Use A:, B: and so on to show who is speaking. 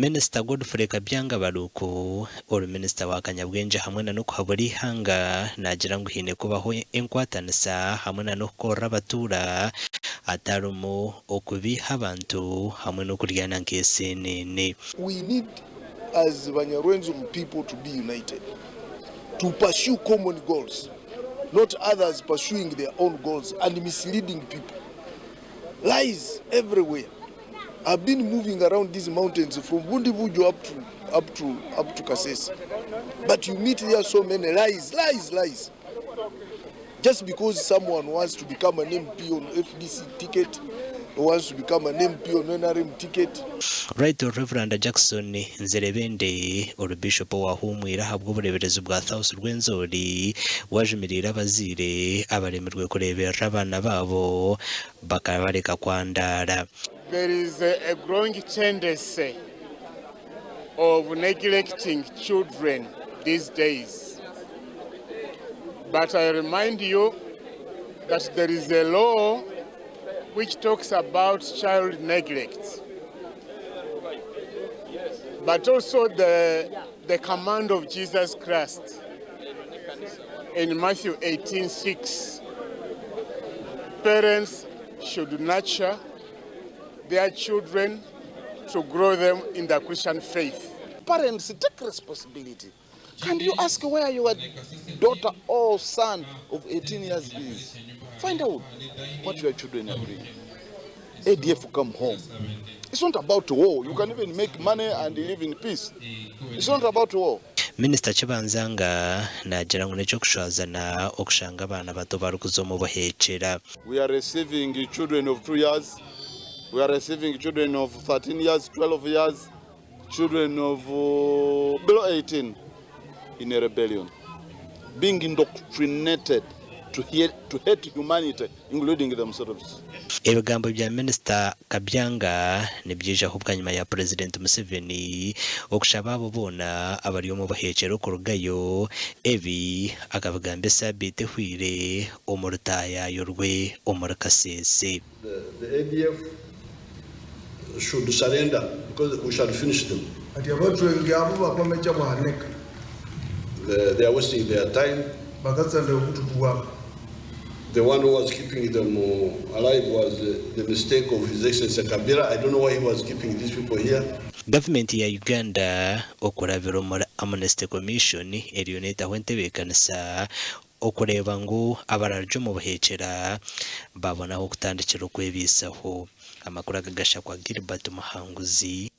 A: Minisita Godfrey Kabyanga Baluku, ori minisita wa kanyabwengye hamwe na n'okuhabura eihanga naagira ngu haine kubaho enkwatanisa hamwe na n'okukorera abatuura hatarimu okubeiha abantu hamwe n'okuryana nk'eseenene.
B: We need as Banyarwenzuru people to be united to pursue common goals not others pursuing their own goals and misleading people. Lies everywhere. I've been moving around these mountains from Bundibugyo up to up to up to Kasese but you meet there so many lies lies lies just because someone wants to become an MP on FDC ticket or wants to become an MP on NRM ticket.
A: Right Rev. Jackson Nzerebende ori Bishop owahuumwire ahabw'obureeberezi bwa South Rwenzori wajumiriire abazaire abaremirwe kureeberera abaana baabo bakabareka kwandaara.
C: There is a growing tendency of neglecting children these days but I remind you that there is a law which talks about child neglect but also the, the command of Jesus Christ in Matthew 18:6 parents should nurture their children to grow them in the Christian faith.
D: Parents, take responsibility. Can you ask where your daughter or son of 18 years is? Find out what your children are doing. ADF come home. It's not about war. You can even make money and live in peace. It's not about war.
A: Minisita Kibanzanga naagira ngu n'eky'okushwazana okushanga abaana bato barikuza omu buheekyera.
C: We are receiving children of 2 years, we are receiving children of 13 years, 12 years, children of below 18 in a rebellion, being indoctrinated to hate, to hate humanity including themselves.
A: Ebigambo bya Minisita Kabyanga nibyijaho bwanyima ya Purezidenti Museveni okushaba abo boona abari omu buheekyera okurugayo, ebi akabigamba esaabiiti ehweire omu rutaayaayo rwe omuri Kasese.
E: The ADF should surrender because we shall finish them.
F: Ati abatwengi abo bakomecha bwaneka.
E: They are wasting their time.
F: Bakatsandeka obutuku bwabo.
E: The one who was keeping them alive was the mistake of His Excellency Kabila. I don't know why he was keeping these people here.
A: Gavumenti ya Uganda okurabira omuri Amnesty Commission eriyo neetaho entebeekanisa okureeba ngu abararugye omu buheekyera baabona ah'okutandikira okwebaisaho. Amakuru aga gashakwa Gilbert Muhanguzi.